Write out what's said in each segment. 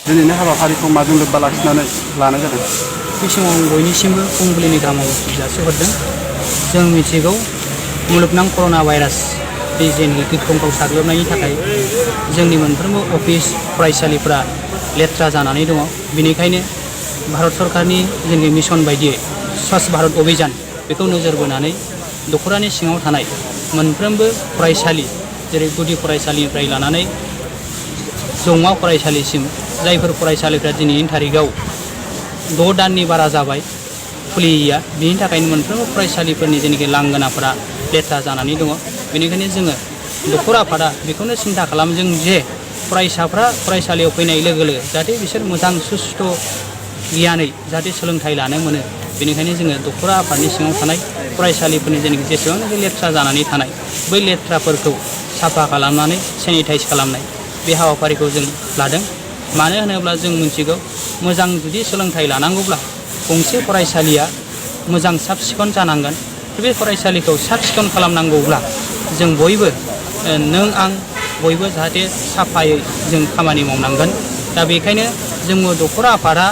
दिनैनि हाबाफारिखौ माजों लोब्बा लाखिनानै लानाय जादों? बे समाव बयनिसिमबो फुंबिलिनि गाहाम हामलायनायखौ जासिहरदों। जों मिथिगौ मुलुगनां कर'ना भाइरास बे जेनिखि गिख्रंथाव साग्लोबनायनि थाखाय जोंनि मोनफ्रोमबो अफिस फरायसालिफोरा लेथ्रा जानानै दङ। बेनिखायनो भारत सरकारनि जोंनि मिशन बायदियै स्वच्छ भारत अभियान बेखौ नोजोर बोनानै दख'रानि सिङाव थानाय मोनफ्रोमबो फरायसालि जेरै गुदि फरायसालिनिफ्राय लानानै जौमा फरायसालिसिम जायफोर फरायसालिफ्रा दिनैनि थारिखआव 6 दाननि बारा जाबाय खुलियैया, बिनि थाखायनो मोनफ्रोमबो फरायसालिफोरनि जेनाखि लांगोनाफोरा लेथ्रा जानानै दङ। बेनिखायनो जोङो दख'रा आफादा बेखौनो सिन्था खालामदों जे फरायसाफ्रा फरायसालियाव फैनाय लोगो लोगो जाहाथे बिसोर मोजां सुस्थ' गियानै जाहाथे सोलोंथाइ लानो मोनो। बेनिखायनो जोङो दख'रा आफादनि सिङाव थानाय फरायसालिफोरनि जेनाखि जेसेबांनाखि लेथ्रा जानानै थानाय बै लेथ्राफोरखौ साफा खालामनानै सेनिटाइज खालामनाय बे हाबाफारिखौ जों लादों। मानो होनोब्ला जों मिथिगौ मोजां जुदि सोलोंथाइ लानांगौब्ला गंसे फरायसालिया मोजां साब सिखोन जानांगोन। बे फरायसालिखौ साब सिखोन खालामनांगौब्ला जों बयबो नों आं बयबो जाहाथे साफायै जों खामानि मावनांगोन। दा बेखायनो जोङो दख'रा आफादा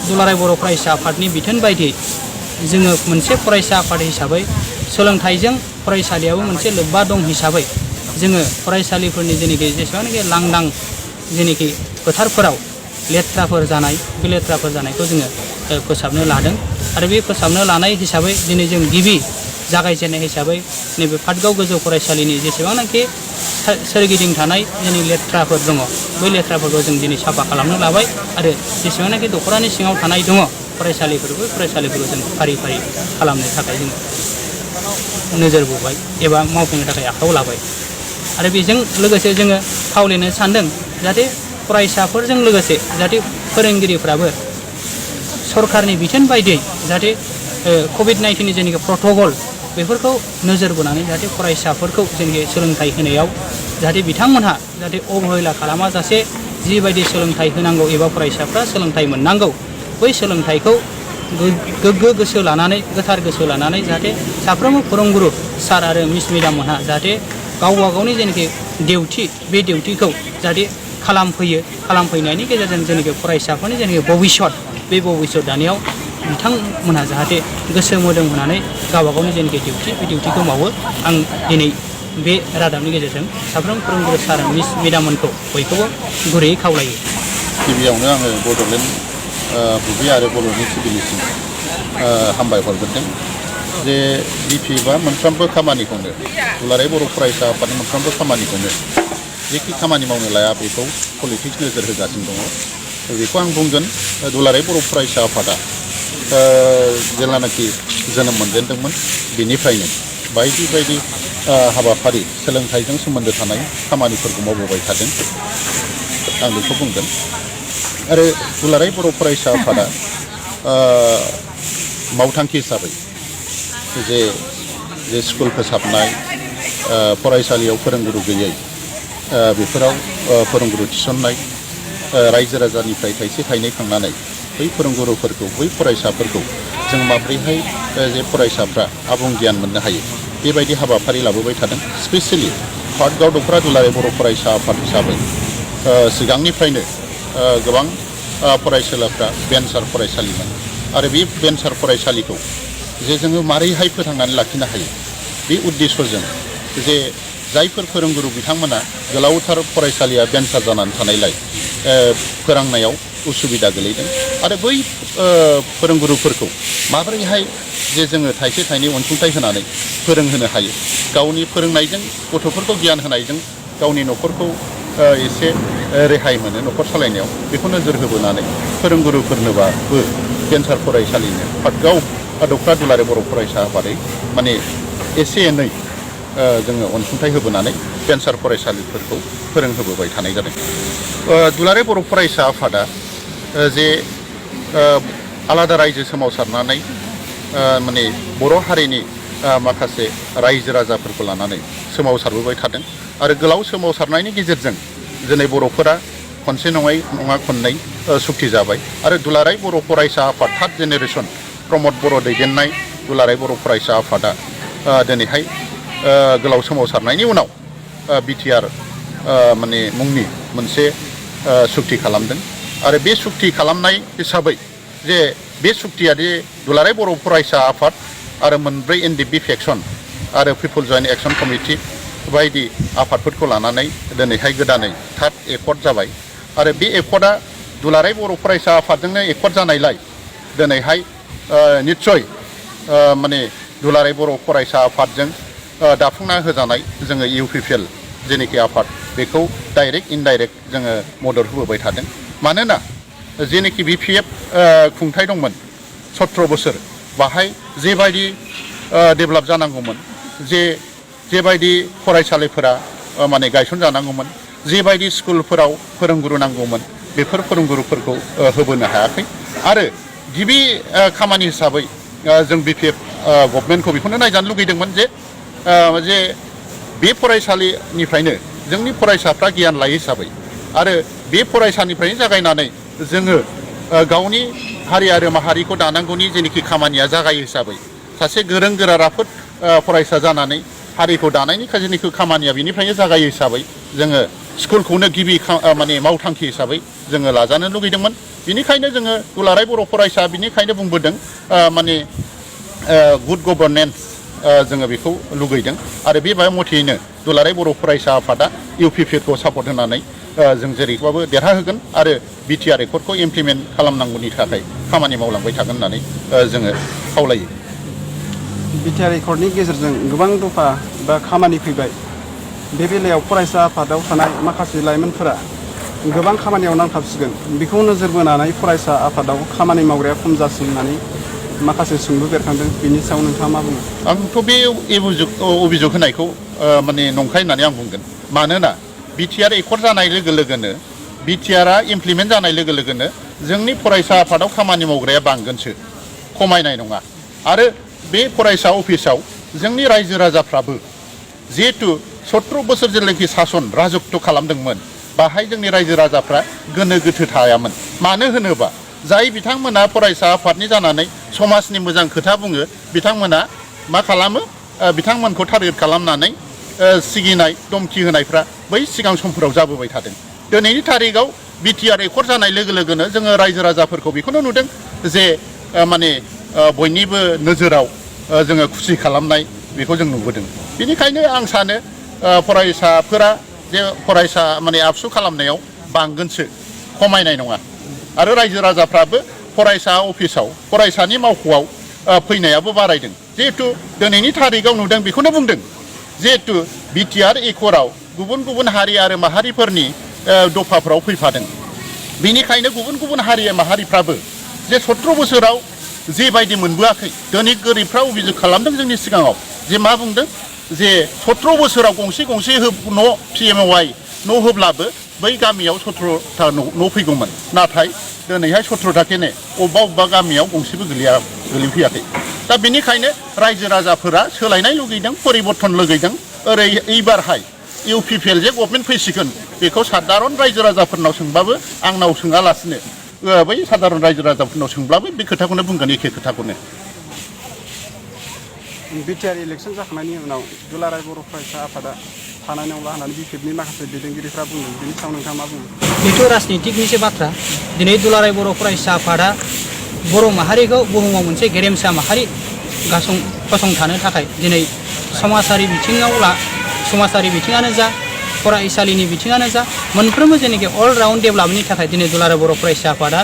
दुलाराय बर' फरायसा आफादनि बिथोन बायदियै जोङो मोनसे फरायसा आफाद हिसाबै सोलोंथाइजों फरायसालियाबो मोनसे लोब्बा दं हिसाबै जोङो फरायसालिफोरनि जेनाखि जेसेबांनाखि लांदां जेनाखि फोथारफोराव लेथ्राफोर जानाय बे लेथ्राफोर जानायखौ जोङो फोसाबनो लादों। आरो बे फोसाबनो लानाय हिसाबै दिनै जों गिबि जागायजेननाय हिसाबै नैबे पाटगाव गोजौ फरायसालिनि जेसेबांनाखि सोरगिदिं थानाय जोंनि लेथ्राफोर दङ बै लेथ्राफोरखौ जों दिनै साफा खालामनो लाबाय। आरो जेसेबांनाखि दख'रानि सिङाव थानाय दङ फरायसालिफोर बै फरायसालिफोरखौ जों फारि फारि खालामनो थाखाय जों नोजोर बोबाय एबा मावफुंनो थाखाय आखायाव लाबाय। आरो बेजों लोगोसे जोङो खावलायनो सानदों जाहाथे फरायसाफोरजों लोगोसे जाहाथे फोरोंगिरिफ्राबो सरकारनि बिथोन बायदियै जाहाथे कभिड-19नि जेनाखि प्रट'कल बेफोरखौ नोजोर बोनानै जाहाथे फरायसाफोरखौ जेनाखि सोलोंथाइ होनायाव जाहाथे बिथांमोनहा जाहाथे अबहेला खालामाजासे जिबायदि सोलोंथाइ होनांगौ एबा फरायसाफ्रा सोलोंथाइ मोननांगौ बै सोलोंथाइखौ गोग्गो गोसो लानानै गोथार गोसो लानानै जाहाथे साफ्रोमबो फोरोंगुरु सार आरो मिस मेडाममोनहा जाहाथे गावबा गावनि जेनाखि डिउटि बे डिउटिखौ जाहाथे खालामफैनायनि गेजेरजों जेनाखि फरायसाफोरनि जेनाखि भबिष्यत बे भबिष्यत दानायाव बिथांमोनहा जाहाथे गोसो मोदोम होनानै गावबा गावनि जेनाखि डिउटि बे डिउटिखौ मावो। आं दिनै बे रादाबनि गेजेरजों साफ्रोम फोरोंगुरु सार मिस मेडाममोनखौ बयखौबो गुरैयै खावलायो। गिबियावनो आङो बड'लेण्ड बुब्लि आरो बर'नि सिभिलसिम हामबाय हरग्रोदों जे बिपि बा मोनफ्रोमबो खामानिखौनो दुलाराय बर' फरायसा आफादनि मोनफ्रोमबो खामानिखौनो जेखि खामानि मावनो लाया बेखौ पलिटिक्स नोजोर होगासिनो दङ। बेखौ आं बुंगोन दुलाराय बर' फरायसा आफादा जेब्लानाखि जोनोम मोनजेनदोंमोन बेनिफ्रायनो बायदि बायदि हाबाफारि सोलोंथाइजों सोमोन्दो थानाय खामानिफोरखौ मावबोबाय थादों आं बेखौ बुंगोन। आरो दुलाराय बर' फरायसा आफादा मावथांखि हिसाबै जे स्कुल फोसाबनाय फरायसालियाव फोरोंगुरु गैयै बेफोराव फोरोंगुरु थिसननाय रायजो राजानिफ्राय थाइसे थाइनै खांनानै बै फोरोंगुरुफोरखौ बै फरायसाफोरखौ जों माब्रैहाय जे फरायसाफ्रा आबुं गियान मोननो हायो बेबायदि हाबाफारि लाबोबाय थादों। स्पेसियेलि पाटगाव दख'रा दुलाराय बर' फरायसा आफाद हिसाबै सिगांनिफ्रायनो गोबां फरायसालिफ्रा भेन्सार फरायसालिमोन आरो बे भेन्सार फरायसालिखौ जे जोङो मारैहाय फोथांनानै लाखिनो हायो बे उद्देश्यजों जे जायफोर फोरोंगुरु बिथांमोना गोलावथार फरायसालिया भेन्सार जानानै थानायलाय फोरोंनायाव उसुबिदा गोलैदों आरो बै फोरोंगुरुफोरखौ माबोरैहाय जे जोङो थाइसे थाइनै अनसुंथाइ होनानै फोरोंहोनो हायो गावनि फोरोंनायजों गथ'फोरखौ गियान होनायजों गावनि न'खरखौ एसे रेहाय मोनो न'खर सालायनायाव बेखौ नोजोर होबोनानै फोरोंगुरुफोरनोबाबो भेन्सार फरायसालिनो पाटगाव दख'रा दुलाराय बर' फरायसा आफादै माने एसे एनै जोङो अनसुंथाइ होबोनानै भेन्सार फरायसालिफोरखौ फोरोंहोबोबाय थानाय जादों। दुलाराय बर' फरायसा आफादा जे आलादा रायजो सोमावसारनानै माने बर' हारिनि माखासे रायजो राजाफोरखौ लानानै सोमावसारबोबाय थादों आरो गोलाव सोमावसारनायनि गेजेरजों दिनै बर'फोरा खनसे नङा खननै सुक्ति जाबाय आरो दुलाराय बर' फरायसा आफाद थार्ड जेनेरेसन प्रमद बर' दैदेननाय दुलाराय बर' फरायसा आफादा दिनैहाय गोलाव सोमावसारनायनि उनाव बिटिआर माने मुंनि मोनसे सुक्ति खालामदों आरो बे सुक्ति खालामनाय हिसाबै जे बे सुक्तिया दि दुलाराय बर' फरायसा आफाद आरो मोनब्रै एनडिएफबि फेक्सन आरो पिपल जयेन्ट एक्सन कमिटि बायदि आफादफोरखौ लानानै दिनैहाय गोदानै थार्ड एकर्ड जाबाय आरो बे एकर्डआ दुलाराय बर' फरायसा आफादजोंनो एकर्ड जानायलाय दिनैहाय निस्सय माने दुलाराय बर' फरायसा आफादजों दाफुंना होजानाय जोङो इउपिपिएल जेनेखि आफाद बेखौ डाइरेक्ट इनडाइरेक्ट जोङो मदद होबोबाय थादों मानोना जेनेखि बिपिएफ खुंथाय दंमोन 17 बोसोर बाहाय जेबायदि डेभेलप जानांगौमोन जेबायदि फरायसालिफोरा माने गायसनजानांगौमोन जेबायदि स्कुलफोराव फोरोंगुरु नांगौमोन बेफोर फोरोंगुरुफोरखौ होबोनो हायाखै आरो गिबि खामानि हिसाबै जों बिपिएफ गभर्नमेन्टखौ बेखौनो नायजानो लुगैदोंमोन जे बे फरायसालिनिफ्रायनो जोंनि फरायसाफ्रा गियान लायो हिसाबै आरो बे फरायसानिफ्रायनो जागायनानै जोङो गावनि हारि आरो माहारिखौ दानांगौनि जेनेखि खामानिया जागायो हिसाबै सासे गोरों गोरा राफोद फरायसा जानानै हारिखौ दानायनि जेनेखि खामानिया बेनिफ्रायनो जागायो हिसाबै जोङो स्कुलखौनो गिबि माने मावथांखि हिसाबै जोङो लाजानो लुगैदोंमोन बेनिखायनो जोङो दुलाराय बर' फरायसा बिनिखायनो बुंबोदों माने गुड गभर्नेन्स जोङो बेखौ लुगैदों आरो बे मथेयैनो दुलाराय बर' फरायसा आफादा इउपिपिएलखौ सापर्ट होनानै जों जेरैबाबो देरहाहोगोन आरो बिटिआर एकर्डखौ इमप्लिमेन्ट खालामनांगौनि थाखाय खामानि मावलांबाय थागोन होननानै जोङो खावलायो बिटिआर एकर्डनि गेजेरजों गोबां दफा बा खामानि फैबाय बे बेलायाव फरायसा आफादाव थानाय माखासे लाइमोनफोरा गोबां खामानियाव नांथाबसिगोन बेखौ नोजोर बोनानै फरायसा आफादाव खामानि मावग्राया खम जासिगोन होननानै माखासे सोंलु बेरखांदों बिनि सायाव नोंथाङा मा बुङो आंथ' बे अभियोग होनायखौ माने नंखाय होननानै आं बुंगोन मानोना बिटिआर एकर्ड जानाय लोगो लोगोनो बिटिआरआ इमप्लिमेन्ट जानाय लोगो लोगोनो जोंनि फरायसा आफादाव खामानि मावग्राया बांगोनसो खमायनाय नङा आरो बे फरायसा अफिसाव जोंनि रायजो राजाफ्राबो जिहेतु 17 बोसोर जेब्लाखि सासन राजत्व खालामदोंमोन बाहाय जोंनि रायजो राजाफ्रा गोनो गोथो थायामोन मानो होनोबा जाय बिथांमोना फरायसा आफादनि जानानै समाजनि मोजां खोथा बुङो बिथांमोना मा खालामो बिथांमोनखौ टारगेट खालामनानै सिगिनाय धमखि होनायफ्रा बै सिगां समफोराव जाबोबाय थादों दिनैनि थारिखआव बिटिआर एकर्ड जानाय लोगो लोगोनो जोङो रायजो राजाफोरखौ बेखौनो नुदों जे माने बयनिबो नोजोराव जोङो खुसि खालामनाय बेखौ जों नुबोदों बेनिखायनो आं सानो फरायसाफोरा जे फरायसा माने आबसु खालामनायाव बांगोनसो खमायनाय नङा आरो रायजो राजाफ्राबो फरायसा अफिसाव फरायसानि मावख'आव फैनायाबो बारायदों जिहेतु दिनैनि थारिखआव नुदों बेखौनो बुंदों जिहेतु बिटिआर एकर्डआव गुबुन गुबुन हारि आरो माहारिफोरनि दफाफ्राव फैफादों बेनिखायनो गुबुन गुबुन हारि माहारिफ्राबो जे 17 बोसोराव जेबायदि मोनबोआखै धोनि गोरिबफ्रा अभियोग खालामदों जोंनि सिगाङाव जे मा बुंदों जे 17 बोसोराव गंसे गंसे न' पिएमअवाइ न' होब्लाबो बै गामियाव 17टा न' फैगौमोन नाथाय दिनैहाय 17टा केने अबेबा गामियाव गंसेबो गोलैफैयाखै दा बेनिखायनो रायजो राजाफोरा सोलायनाय लुगैदों परिबर्तन लुगैदों ओरै एबारहाय इउपिपिएल जे गभर्नमेन्ट फैसिगोन बेखौ साधारन रायजो राजाफोरनाव सोंबाबो आंनाव सोङालासिनो बै साधारन रायजो राजाफोरनाव सोंब्लाबो बे खोथाखौनो बुंगोन एखे खोथाखौनो बिटिआर इलेक्सन जाखांनायनि उनाव दुलाराय बर' फरायसा आफादा थानाय नंला होननानै बिपिएफनि माखासे दैदेनगिरिफ्रा बुंदों बेनि सायाव नोंथाङा मा बुङो बेथ' राजनितिकनिसो बाथ्रा दिनै दुलाराय बर' फरायसा आफादा बर' माहारिखौ बुहुमाव मोनसे गेरेमसा माहारि फसंथानो थाखाय दिनै समाजारि बिथिङानो जा फरायसालिनि बिथिङानो जा मोनफ्रोमबो जेनाखि अल राउन्ड डेभेलपमेन्टनि थाखाय दिनै दुलाराय बर' फरायसा आफादा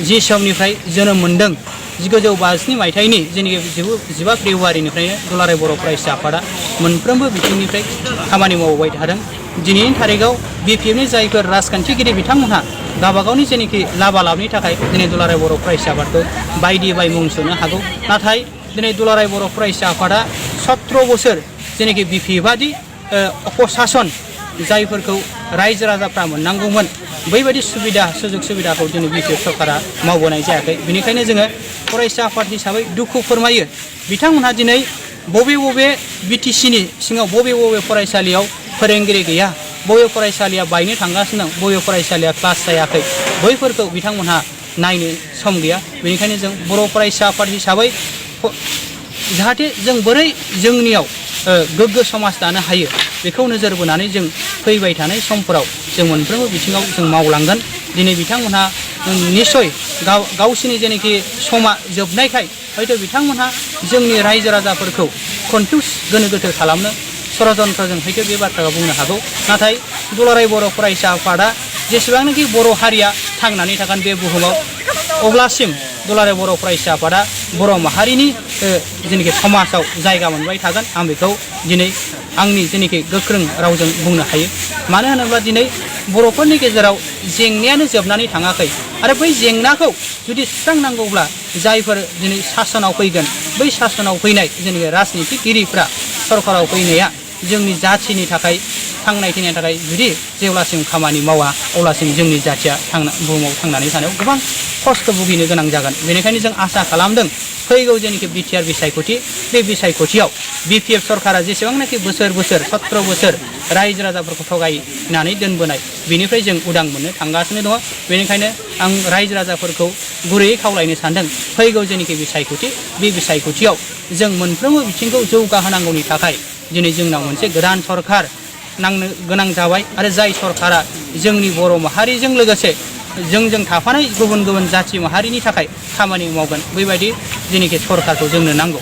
जि समनिफ्राय जोनोम मोन्दों 1957 मायथाइनि जेनाखि 15 फेब्रुवारिनिफ्रायनो दुलाराय बर' फरायसा आफादा मोनफ्रोमबो बिथिंनिफ्राय खामानि मावबाय थादों दिनैनि थारिखआव बिपिएफनि जायफोर राजखान्थिगिरि बिथांमोनहा गावबागावनि जेनाखि लाभानि थाखाय दिनै दुलाराय बर' फरायसा आफादखौ बायदि मुं सोनो हागौ नाथाय दिनै दुलाराय बर' फरायसा आफादा 17 बोसोर जेनाखि बिपिएफआदि अपसासन जायफोरखौ रायजो राजाफ्रा मोननांगौमोन बैबायदि सुजुग सुबिदाखौ दिनै बिपिएफ सरकारा मावबोनाय जायाखै बेनिखायनो जोङो फरायसा आफाद हिसाबै दुखु फोरमायो बिथांमोनहा दिनै बबे बिटिसिनि सिङाव बबे फरायसालियाव फोरोंगिरि गैया बबे फरायसालिया बायनो थांगासिनो दं बबे फरायसालिया क्लास जायाखै बैफोरखौ बिथांमोनहा नायनो सम गैया बेनिखायनो जों बर' फरायसा आफाद हिसाबै जाहाथे जों बोरै जोंनियाव गोग्गो समाज दानो हायो बेखौ नोजोर बोनानै जों फैबाय थानाय समफोराव जों मोनफ्रोमबो बिथिङाव जों मावलांगोन दिनै बिथांमोनहा निस्सय गावसिनि जेनाखि समा जोबनायखाय हयथ' बिथांमोनहा जोंनि रायजो राजाफोरखौ कनफिउस गोनो गोथो खालामनो षड़यन्त्रजों हयथ' बे बाथ्राखौ बुंनो हागौ नाथाय दुलाराय बर' फरायसा आफादा जेसेबांनाखि बर' हारिया थांनानै थागोन बे बुहुमाव अब्लासिम दुलाराय बर' फरायसा आफादा बर' माहारिनि जेनाखि समाजाव जायगा मोनबाय थागोन आं बेखौ दिनै आंनि जेनाखि गोख्रों रावजों बुंनो हायो मानो होनोब्ला दिनै बर'फोरनि गेजेराव जेंनायानो जोबनानै थाङाखै आरो बै जेंनाखौ जुदि सुस्रांनांगौब्ला जायफोर दिनै सासनाव फैगोन बै सासनाव फैनाय जेनाखि राजनितिगिरिफ्रा सरकाराव फैनाया जोंनि जाथिनि थाखाय थांनाय थैनायनि थाखाय जुदि जेब्लासिम खामानि मावा अब्लासिम जोंनि जाथिया बुहुमाव थांनानै थानायाव गोबां खस्थ' भुगिनो गोनां जागोन बेनिखायनो जों आसा खालामदों फैगौ जेनाखि बिटिआर बिसायख'थि बे बिसायख'थियाव बिपिएफ सरकारा जेसेबांनाखि बोसोर 17 बोसोर रायजो राजाफोरखौ थगायनानै दोनबोनाय बेनिफ्राय जों उदां मोननो थांगासिनो दङ बेनिखायनो आं रायजो राजाफोरखौ गुरैयै खावलायनो सानदों फैगौ जेनाखि बिसायख'थि बे बिसायख'थियाव जों मोनफ्रोमबो बिथिंखौ जौगाहोनांगौनि थाखाय दिनै जोंनाव मोनसे गोदान सरकार नांनो गोनां जाबाय आरो जाय सरकारा जोंनि बर' माहारिजों लोगोसे जोंजों थाफानाय गुबुन गुबुन जाथि माहारिनि थाखाय खामानि मावगोन बेबायदि जेनाखि सरकारखौ जोंनो नांगौ